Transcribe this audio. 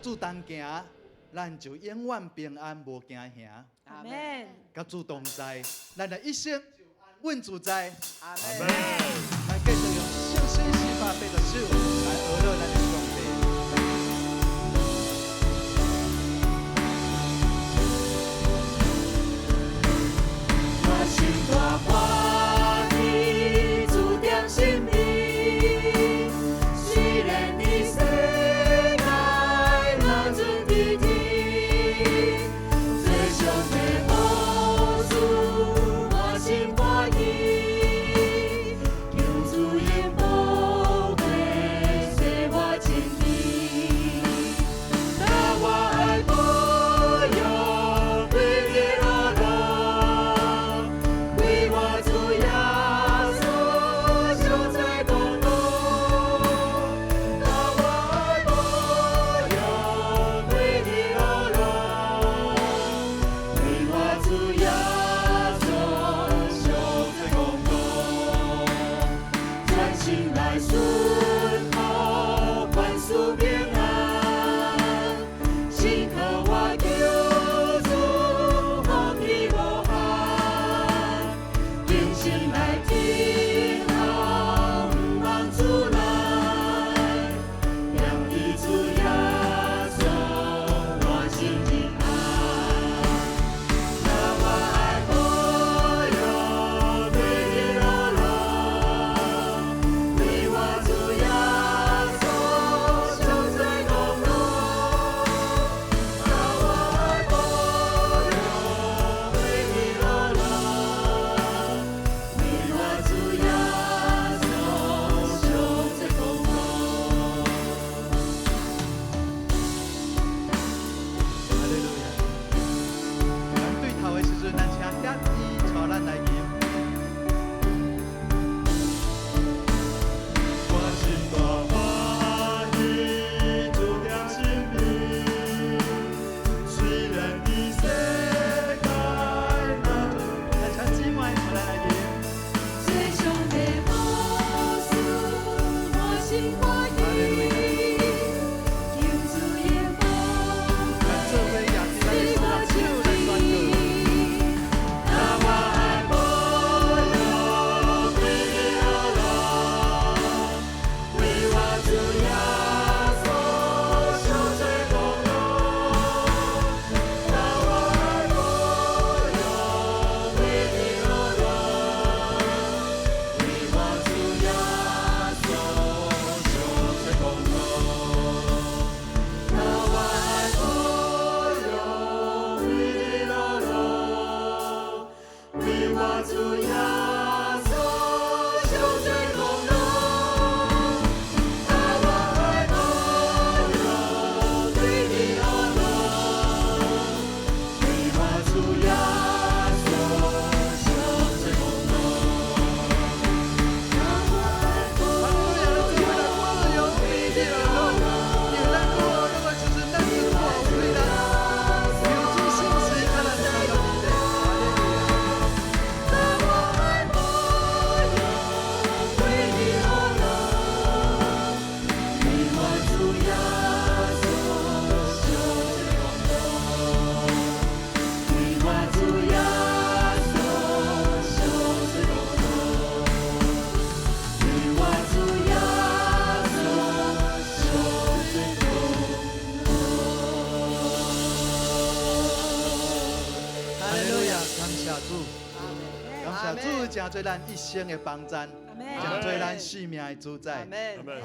主同行，咱就永遠平安無驚嚇。阿門。佮主同在，咱的一生就安穩自在。阿門。咱繼續用信心480首來學咱的上帝。我心大歡喜，主踮身邊，雖然佇世界若陣佇天，做上帝好事，滿心歡喜，求主用寶血洗我清淨，若我愛保養歸日樂樂，為我主耶穌贖罪功勞，若我愛保養歸日樂樂，為我主耶穌贖罪功勞，專心來順服，萬事平安，信靠我救主，福氣無限，虔誠來聽候，毋忘主來，踮佇主耶穌，滿心平安。若我愛保養歸日樂樂，為我主耶穌贖罪功勞，若我愛保養歸日樂樂，為我主耶穌贖罪功勞。哈利路亞！咱對頭的時陣，咱請德伊帶咱來吟。我心大歡喜，主踮身邊，雖然佇世界若咱請姊妹帶咱來吟。做上帝好事，滿心歡喜，求主用寶咱做伙舉起咱的雙手來宣告。若我愛保養歸日樂樂，為我主耶穌贖罪功勞，若我愛保養歸日樂樂，為我主耶穌贖罪功勞，若我愛保養歸日樂樂，為我主耶穌贖罪功勞，若我愛保養歸日樂樂，為我主耶穌贖罪功勞，若我愛保養歸日樂樂，因為咱過那個時陣，咱是大有力量，求主信實，佮咱相共佇。哈利路亞！若我愛保養歸日樂樂，為我主耶穌贖罪功勞，為我主耶穌贖罪功勞，為我主耶穌贖罪功勞。哈利路亞！感謝主，感謝主，成做咱一生的幫贊，成做咱生命的主宰。阿門。